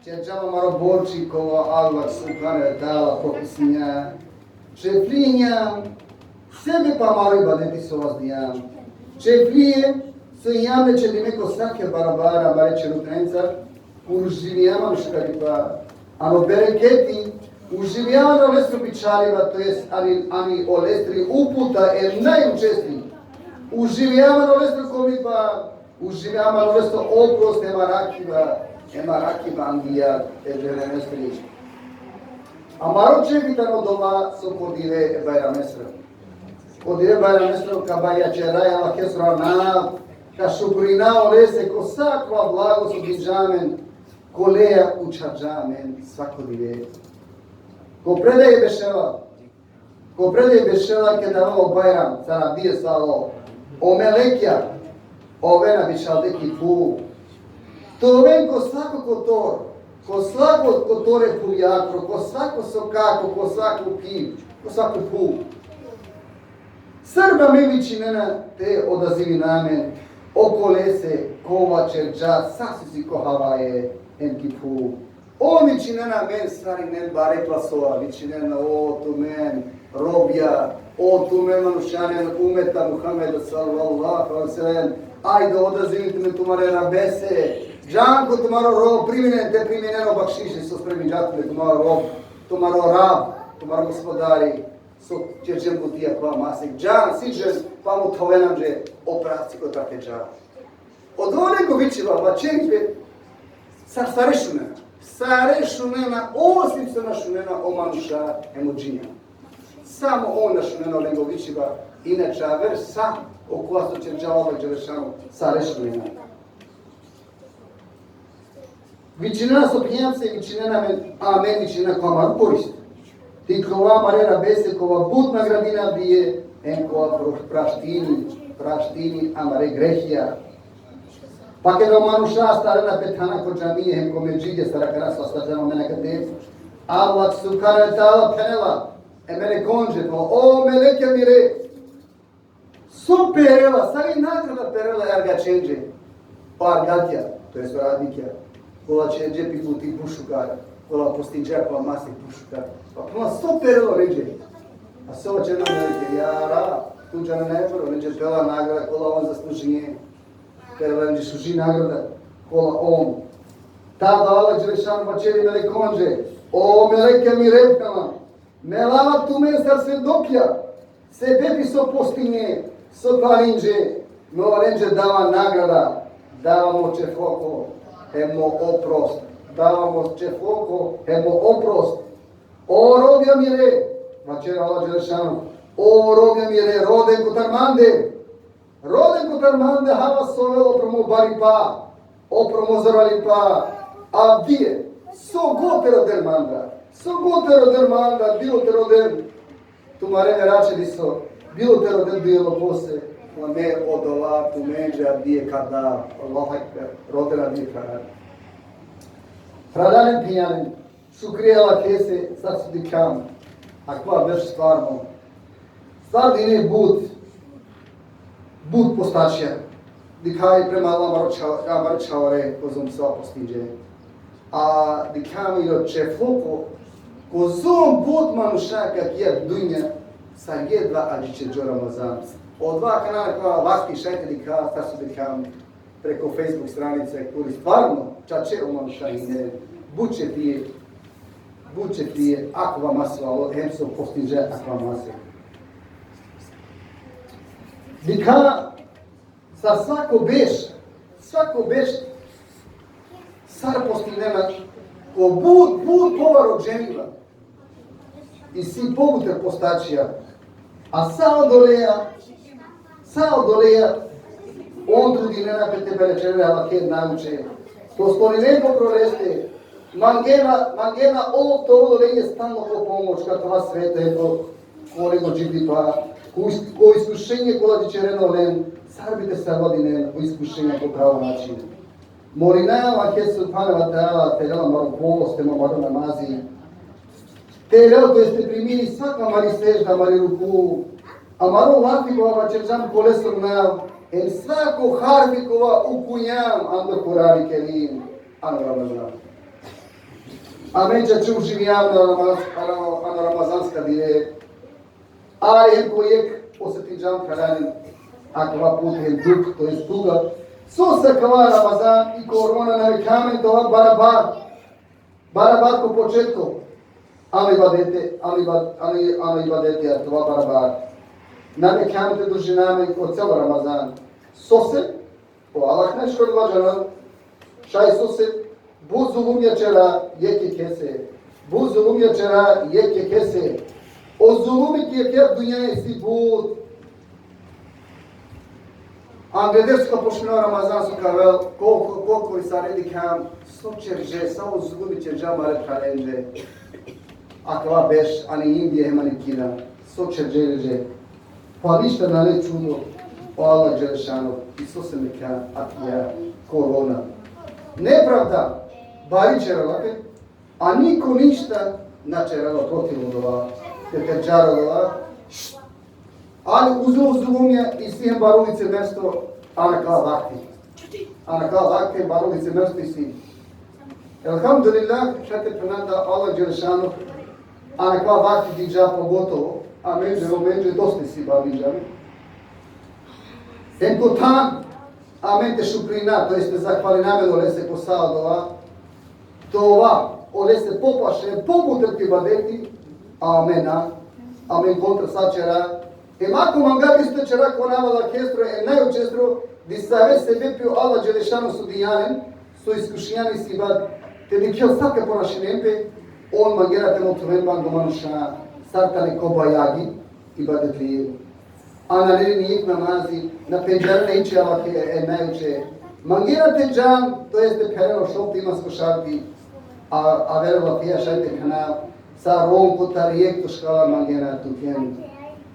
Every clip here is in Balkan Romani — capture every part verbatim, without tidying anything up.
Ćerđam amaro borči kova Allah subhanehu ve teala propisinđa. Ćeflinđam sebepi amaro ibadeti so vazdinđam. Ćeflije so injam le ćedime ko sake barabara amare ćerutnenca, uživinđam ano šukaripa, ano bereketi, uživinđam ano lesro bičhaliba, to jest ani, ani olestri uputa e najučesti. Uživinđam ano lesro komipa, uživinđam ano lesro oprost hem arakiba, hem arakiba angija e džehennemestri. Amaro ćefi tano dova so ko dive e Bajramesro. Ko dive Bajramesro ka bajaćeraja Allahesro anav, ka šukrina olese ko sakova blago so dinđa amen, koleja učharđa amen svako dive. Ko predaje bešela, ko predaje bešela keda o Bajram, sar avdive so alo, o melekja, ovena bičhalde ki phuv. Te oven ko svako kotor, ko svako kotor e phuvjakro, ko svako sokako, ko svako kiv, ko svako phuv. Sar bi amen vičinena te odazivina amen okolese kova ćerđa sar so isi ko havaja hem ki phuv. On vičinena amen sarinen bare glasova, vičinena: O tumen robja, o tumen manušalen umeta Muhammed sallallahu alejhi ve sellem, ajde odazivinen tumen tumare rabese, džan ko tumaro rob priminen, te priminen o bakšiši so spreminđa tumen tumaro rob, tumaro rab, tumaro gospodari, so ćerđen buti akava masek, džan, siđen, pa muthoven amenđe o pravci kotar te dža. Odova nego vičiba, vaćeri pe, sar sare šunena. Sare šunena, osim so na šunena o manuša hem o džinja. Samo on na šunena olengo vičiba, inače aver sa okova so ćerđa o Allah dželešanuhu, sare šunena. Vičinena so phenđam se, vičinena amen, amen vičinena ko amaro korist. Te kova amare rabese, kova but nagradini avdive, hem kova pro-, praštini, praštini amare grehija. Pa keda o manuša astarena pe thana ko džamije hem ko medžidija, sar akana so astarđam amen akate, Allah subhanehu ve teala phenela e melekonđe, pa: O melekja mire, so perela, savi nagrada perela e argaćenđe, pa argatja, to jest o radnikja, kola ćerđe pi buti but šukar, kola postinđe akava masek but šukar. Pa phenela: So perela olenđe? A so vaćerena melekja: Ja Rab, tu džanena najbolje, olenđe pela nagrada kola on zaslužinđe. Pela olenđe zaslužinđe nagrada kola on. Tada Allah dželešanuhu vaćeri melekonđe: O melekja mire, phenela, melava tumen sar svedokja, sebepi so postinđe, so klaninđe, me olenđe dava nagrada, dava mo ćefloko hem mo oprost, dava mo ćefloko hem mo oprost. O robja mire, vaćeri Allah dželešanuhu, o robja mire, roden kotar mande, roden kotar mande, hava so ovel opro mo baripa, opro mo zoralipa, avdive, so god te roden manda, so god te roden manda, bilo te roden tumare veraće diso, bilo te roden bilo kose, a me odova tumenđe avdive ka dav. Allahu ekber, roden avdive ka dav. Phralalen, phenjalen, šukri Allahese sar so dikhljam akava berš stvarno. Sar dine but, but postačija. Dikha i prema amaro čha-, amare čhavore, kozom so postinđe. A dikha i o ćefloko, kozom but manuša ki akija dunja, sar jedva adžićerđe o Ramazan. Odova akana akava vakti šaj te dikha, sar so dikhljam preko Facebook stranice, kuri stvarno čače o manuša hine, but ćeflije, but ćeflije akava masek, hem so postinđe akava masek. Dikha sar svako berš, svako berš sar postinena ko but, but pobaro dženiba. Isi pobuter postačija. A sa odoleja, sa odoleja, on trudinena pe te belećerel e Allahe najuče. Te osloninen pe upro leste, mangena, mangena ov te ovel olenđe stalno ko pomoć, ko akava sveto, ko, ko olengo dživdipa, ko is-, ko iskušenje kola dićerena olen, sar bi te savladinen o iskušenja ko pravo način. Molina e Allahe subhanehu ve teala te lerel amaro post hem amaro namazi. Te lerel, to jest te primini svako amari sedžda, amari ruku, amaro lafi kova vaćerđam ko lesro anav, hem svako harfi kova ukunjam ando Kur'ani Kerim, ano Ramazan. Amen čače uživinđam ano Ramaz-, ano, ano Ramazanska dive. Ali hem ko jekh osetinđam, phralalen, akava put hem dukh, to jest tuga. Sose akava Ramazan i korona na mekha amen te ova barabar. Barabar ko početko. Ano ibadete, ano iba-, ano, ano ibadete, a te ova barabar. Na mekha amen te družina amen ko celo Ramazan. Sose? O Allah najšukar vađana. Šaj sose? But zulumja ćera jekh jekhese. But zulumja ćera jekh jekhese. O zulumi ki jekhe dunjaja isi but. Angleder so ka počmini o Ramazan, so ka avel, koliko, koliko i sare dikham, so ćerđe, savo zulumi ćerđe amare phralenđe. Akava berš, ani Indija hem ani Kina, so ćerđe leđe. Pa ništa nane čudo, o Allah Đelešanu, i sose mekha akija korona. Nepravda bari ćerela pe, a niko ništa na ćerela protiv odova, te terđar odova. Ali uzo zulumja isi hem baro licemerstvo ano akava vakti. Ano akava vakti baro licemerstvo isi. Elhamdulillah, šaj te phena da Allah Đelešanu ano akava vakti dinđa pogotovo amenđe, amenđe dosta isi baro dinđa. Hem ko than amen te šukrina, to jest te zahvalina amen olese ko sa odova, te ova olese popaše, pobuter ko ibadeti, a amen na, amen kontra sa ćera. Hem ako manga isto ćera ko nav Allahestro, e najučestro, disave sebepi o Allah Đelešanu so dinđa len, so iskušinđa len si ibad, te dikhel sar ka ponašinen pe, on mangena te mothoven bang o manuša sar tane kobajagi ibadetli. A nane len ni jekh namazi, na pendžaren iće Allahe e najuče. Mangena te džan, to jest te pheren o šovto imansko šarti, a, aver lafija šaj te phena, sar on kotar jekto škala mangena te uklen,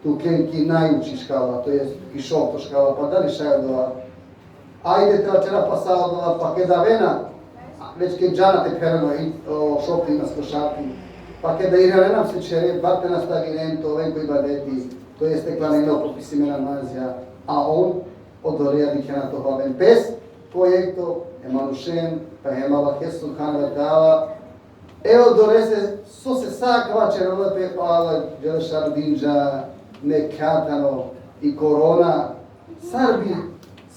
te uklen ki najuči škala, to jest ki šovto škala, pa dali šaj odova. Ajde te vaćera pa sa odova, pa keda avena, već keda džana te pheren o i-, o šovto imansko šarti, pa keda iranena pe se ćhere, bar te nastavinen te oven ko ibadeti, to jest te klanen o propisime namazija, a on odoleja dikhena te ovaven pes, ko jekto, e manušen, pa hem Allahe subhanehu ve teala, e odolese sose sa akava ćerela pe, o Allah Đelešanu dinđa mekha tano i korona, sar bi,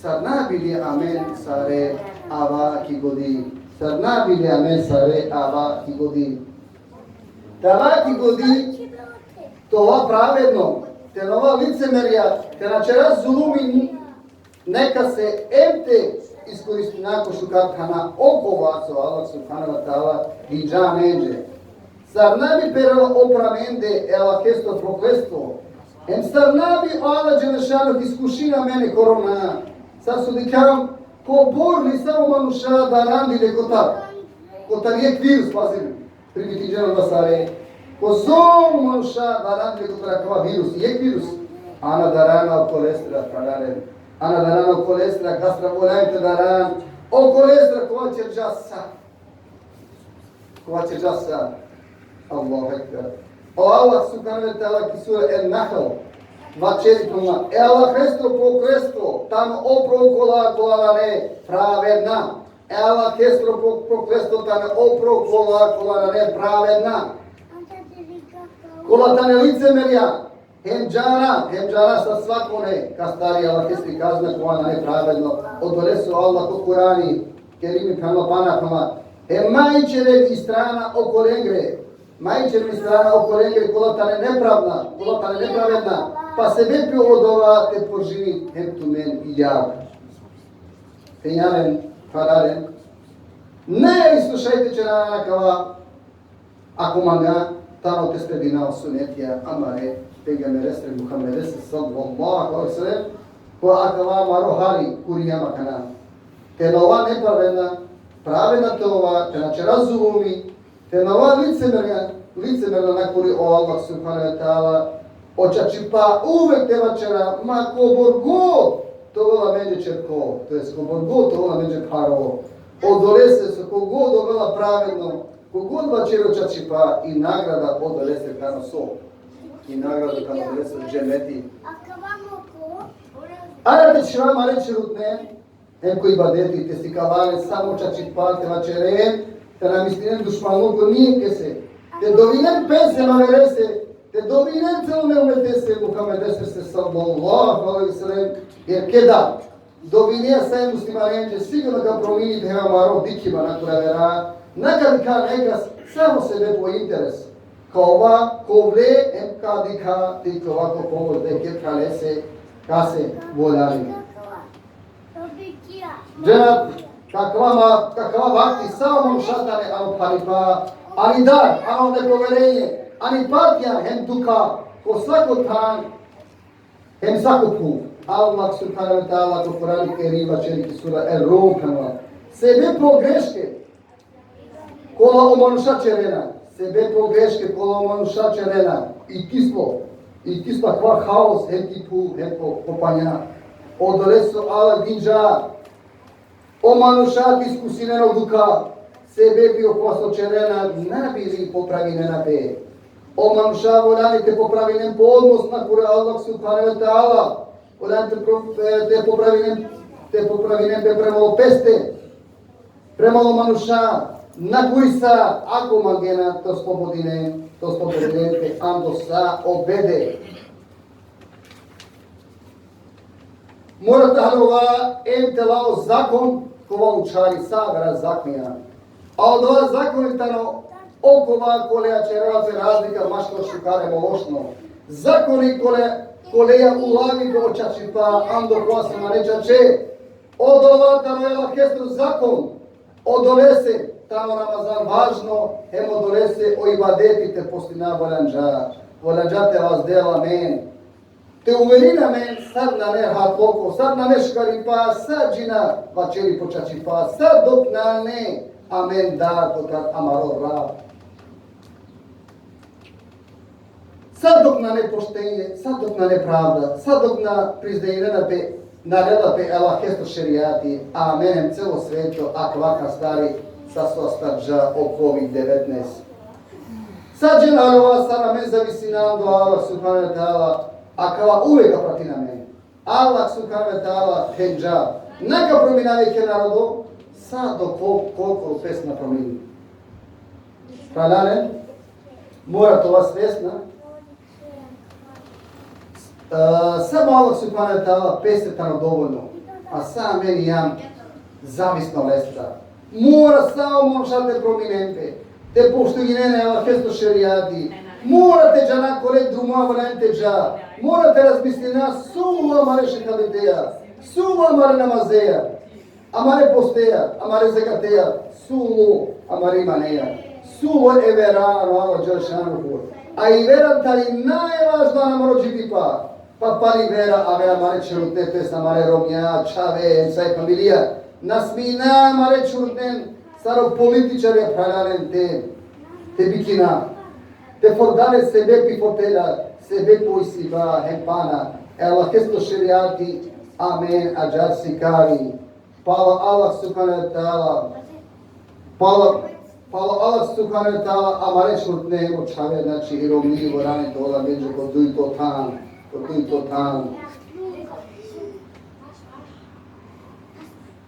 sar na bi li amen sare ava ki godi, sar na bi li amen sare ava ki godi. Te ava ki godi, te ova pravedno, te na ova licemerja, te na ćera zulumi, neka se em te iskoristina ko šukar thana okova so Allah subhanehu ve teala dinđa amenđe. Sar na bi perela opra amende e Allahestro prokletstvo. Em sar na bi o Allah Đelešanu iskušini amen e korona. Sar so dikham, kobor li savo manuša darandile kotar. Kotar jekh virus, pazinen. Primetinđen odova sare. Kozom manuša darandile kotar akava virus, jekh virus. A na darana okolestra, phralalen. A na darana okolestra, kastra voljan te daran. Okolestra kova ćerđa sa. Kova ćerđa sa. Allahu ekber. O Allah subhanehu ve teala ki sura En-Nahl vaćeri toma: E Allahestro prokletstvo tano opro okola kola nane pravedna. E Allahestro pro-, prokletstvo tano opro kola, kola nane pravedna. Kola tane licemerja. Hem džana, hem džana sar svakone ka astari Allahestri kazna, kova nane pravedno. Odolese o Allah ko Kurani Kerimi phenela pana pana. Hem ma ićeren i strana okolengre. Ma ićeren i strana okolengre, kola tane nepravna, kola tane nepravedna. Pa sebepi odova te poržini hem tumen i jag. Phenđa len, phralalen. Ne, isto šaj te ćera akava, ako manga tano te sledina o sunetija amare pejgamberestre Muhammedestre sallallahu alejhi ve sellem, ko akava amaro hali kurjam akana. Te na ova nepravedna, pravedna te ova, te na ćera zulumi, te na ova licemerna, licemerna, nakuri o Allah subhanehu ve teala, o čačipa uvek te vaćera, ma kobor god te ovel amenđe čerko, to jest kobor god te ovel amenđe pharo. Odolese so kogod ovela pravedno, kogod vaćeri o čačipa, i nagrada odolese tano so. I nagrada tano odolese dženeti. Ara te čhiva amare čherutne, hem ko ibadeti te sikava len samo čačipa te vaćeren, Te na mislinen dušmanluko nijekese. Te dovinen pese maverese. Te dovinen celo umetese Muhammedese sallallahu alejhi ve sellem. Jer keda dovinea sa e muslimanenđe, sigurno ka promini te amaro dikhiba nakura vera. Na ka dikha nekas, samo sebe po interes. Ka ova, ka ovle, em ka dikha, te ka ova ko pomoć de ke phralese, kase voljani. Džanat, kakava ma, kakava vakti sa o manuša tane ano pharipa, ani dar, ano nepoverenje, ani patnja, hem duka, ko svako than, hem svako phuv. Allah subhanehu ve teala ko Kur'ani Kerim vaćeri ki sura Er-Rum kanal. Sebe po greške, kola o manuša ćerena, sebe po greške, kola o manuša ćerena, i kislo, i kisla kva haos, hem ki phuv, hem ko, ko panja. Odolese so Allah dinđa o manuša te iskusinen o duka, sebepi okova so ćerena, na bi li popravinena pe. O manuša voljani te popravinen po odnos nakura Allah subhanehu ve teala, voljani te pro-, e, te popravinen, te popravinen pe prema o peste, prema o manuša, nakuri sa, ako mangena te oslobodinen, te oslobodinen pe ando sa o bede. Mora te haljova em te la o zakon, kova učhari sa avera zakonja. A odova zakoni tano okova kola ćerela pe razlika maškar šukar hem o lošno. Zakoni kole, kola ulavi pe o čačipa ando kova so nane čače. Odova tano e Allahesro zakon. Odolese tano Ramazan važno, hem odolese o ibadeti te postina voljanđa. Voljanđa te vazdel amen. Te uverin amen, sar nane rahatloko, sar nane šukaripa, sar džina vaćeri po čačipa, sar dok nane amen dar kotar amaro Rab. Sar dok nane poštenje, sar dok nane pravda, sar dok na priznajnena pe, na reda pe Allahesro šerijati, amen hem celo sveto akava ka astari sa so astarđa o kovid devetnaest. Sa džen haljova sar amen zavisina ando Allah subhanehu ve teala, akava uvek ka pratin amen. Allah subhanehu ve teala phenđa, na ka prominel jekhe narodo, sa dok ko, ko, ko pes na promini. Phralalen, mora te ova svesna, e, samo Allah subhanehu ve teala peste tano dovoljno, a sa amen ijam zavisna olestar. Mora sa o manuša te prominen pe, te poštujinen e Allahesro šerijati. Mora te džana kole druma valjani te dža. Mora te razmislina so ulo amare šehaditeja, so ulo amare namazeja, amare posteja, amare zekateja, so ulo amare imaneja, so ulo e vera ano Allah dželle šanuhu. A i vera tani najvažno ano amaro džidipa. Pa pali vera ave amare čherutne pes, amare romnja, čhave, sa i familija. Na smina amare čherutnen sar o političarja, phralalen, te, te bikina. Te fordale sebepi fotela, sebepi o isiba hem pana. E Allahesro šerijati amen ađar sikavi. Palo Allah subhanehu ve teala, palo, palo Allah subhanehu ve teala amare čherutne, o čhave, znači, i romni, vorani te ola amenđe ko dujto than, ko dujto than.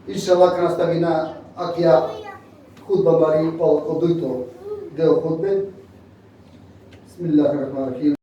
Inšallah ka nastavina akija hutba amari, palo ko dujto deo hutbe. Bismillahirrahmanirrahim.